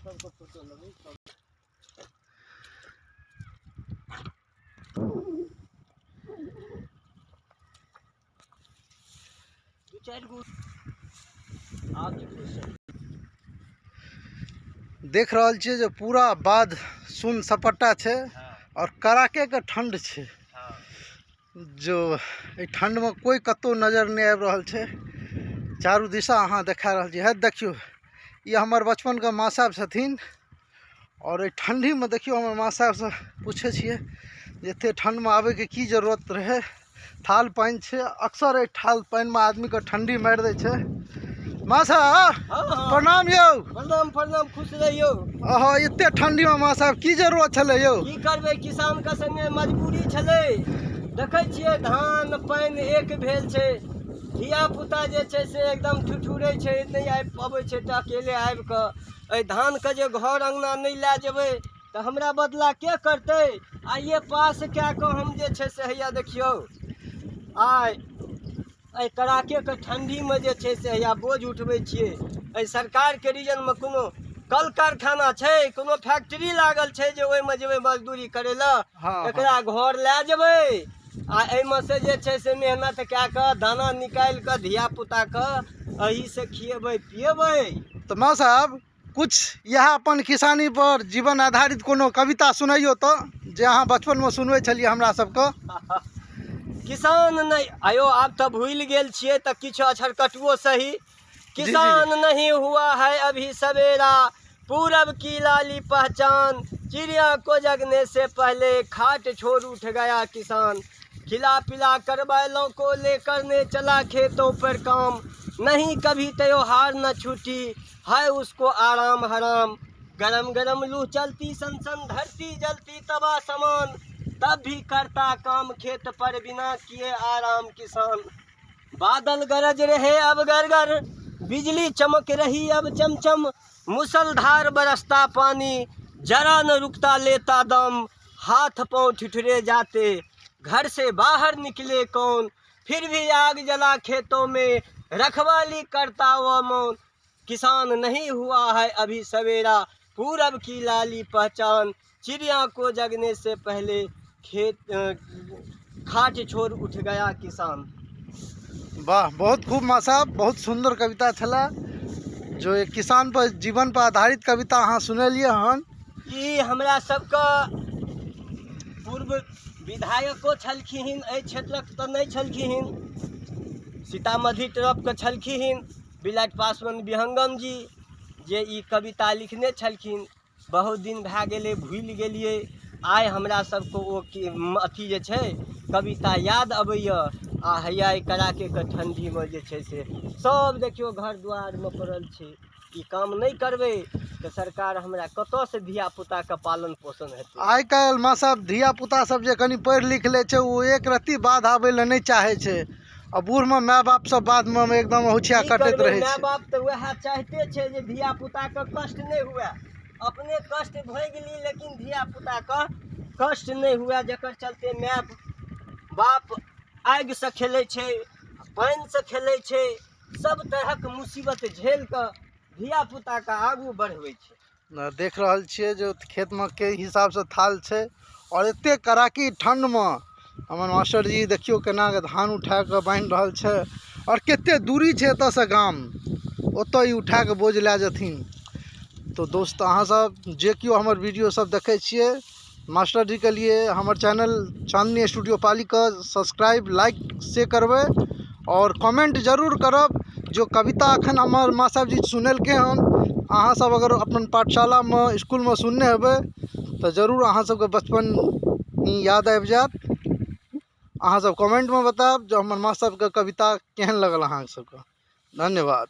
सबके फोटो लेबै सब। दू चारि गो आब जेबै से। देख रहल छियै जे पूरा बाध सुन सपट्टा छै और कड़ाके के ठंड छै। जो एहि ठंडमे कोइ कतहु नजर नहि आबि रहल छै। चारू दिशा अहाँ देखा रहल छी। हे देखियौ, ई हमर बचपनके माँ साहब छथिन और एहि ठंडीमे देखियौ हमर माँ साहबसँ पूछै छियै जे एते ठंडमे आबैके की जरूरत रहै। थाल पानि छै, अक्सर एहि थाल पानिमे आदमीके ठंडी मारि दै छै। माँ साहब प्रणाम यौ। प्रणाम प्रणाम, खुश रहियौ। अहाँ एते ठंडीमे माँ साहब की जरूरत छलै यौ? की करबै, किसानके संगे मजबूरी छलै। देखै छियै धान पानि एक भेल छै, धिया पुता जे छै से एकदम ठिठुरै छै, नहि आबि पबै छै तऽ अकेले आबि कऽ एहि धानके जे घर अङ्गना नहि लए जेबै तऽ हमरा बदला के करतै। आइए पास कए कऽ हम जे छै से हैया देखियौ आइ एहि कड़ाकेके ठण्डीमे जे छै से हैया बोझ उठबै छियै। एहि सरकारके रीजनमे कोनो कल कारखाना छै, कोनो फैक्ट्री लागल छै जे ओहिमे जेबै मजदूरी करै लए? एकरा घर लए जेबै आ एहिमे से जे छै से मेहनत कए कऽ दाना निकालि कऽ धिया पुताके एहिसँ खिएबै पिएबै। तऽ माँ साहब कुछ इएह अपन किसानी पर जीवन आधारित कोनो कविता सुनैयौ तऽ, जे अहाँ बचपनमे सुनबै छलियै हमरा सबके। किसान नहि आयो, आब तऽ भूलि गेल छियै तऽ किछु अक्षर कटबो सही। किसान नहीं हुआ है अभी सवेरा, पूरब की लाली पहचान, चिड़िया को जगने से पहले खाट छोड़ उठ गया किसान, खिला पिला कर बैलों को लेकर ने चला खेतों पर काम, नहीं कभी त्योहार न छूटी है उसको आराम हराम, गरम गरम लू चलती सन सन धरती जलती तबा समान, तब भी करता काम खेत पर बिना किए आराम किसान। बादल गरज रहे अब गरगर, बिजली चमक रही अब चमचम, मुसलधार बरसता पानी, जरा न रुकता लेता दम, हाथ पांव ठिठुरे जाते, घर से बाहर निकले कौन, फिर भी आग जला खेतों में, रखवाली करता वह मौन। किसान नहीं हुआ है अभी सवेरा, पूरब की लाली पहचान, चिड़िया को जगने से पहले खेत खाट छोड़ उठ गया किसान। वाह, बहुत खूब माँ साहब, बहुत सुंदर कविता छला जो एक किसान पर जीवन पर आधारित कविता अहाँ सुनेलियै हन। ई हमरा सबके पूर्व विधायको छलखिन, एहि क्षेत्रक तऽ नहि छलखिन, सीतामढ़ी तरफके छलखिन बिलाट पासवान विहंगम जी, जे ई कविता लिखने छलखिन। बहुत दिन भए गेलै, भूलि गेलियै। आइ हमरा सबके ओ अथी जे छै कविता याद अबैए। आ हैया एहि कड़ाकेके ठण्डीमे जे छै से सब देखियौ घर दुआरमे पड़ल छै। ई काम नहि करबै तऽ सरकार हमरा कतऽसँ धियापुताके पालन पोषण हेतै। आइ काल्हि माँ साहब धियापुता सब जे कनि पढ़ि लिख लै छै ओ एक रत्ती बाध आबै लए नहि चाहै छै, आ बूढ़मे माय बाप सब बाधमे एकदम अहुछिया की कटैत करबै, रहै माय छै। बाप तऽ वएह चाहिते छै जे धियापुताके कष्ट नहि हुए, अपने कष्ट भोगि ली लेकिन धियापुताके कष्ट नहि हुए, जकर चलते माय बाप आगिसँ खेलै छै, पानिसँ खेलै छै, सब तरहक मुसीबत झेल कऽ धियापुताके आगू बढ़बै छै। देख रहल छियै जे खेतमे के हिसाबसँ थाल छै और एते कड़ाकी ठण्डमे हमर मास्टरजी देखियौ केना कऽ धान उठा कऽ बान्हि रहल छै और कते दूरी छै एतऽसँ गाम, ओतऽ ई उठा कऽ बोझ लए जेथिन। तो दोस्त अहाँ सब जे केओ हमर वीडियो सब देखै छियै, मास्टरजीके लिए हमर चैनल चांदनी स्टूडियो पालीके सब्सक्राइब लाइक से करबै और कमेंट जरूर करब। जो कविता अखन हमर माँ साहब जी सुनेलकै हन, अहाँ सब अगर अपन पाठशालामे इसकुलमे सुनने हेबै तऽ जरूर अहाँ सबके बचपन याद आबि जायत। अहाँ सब कमेंटमे बतायब जे हमर माँ साहबके कविता केहन लगल अहाँ सबके। धन्यवाद।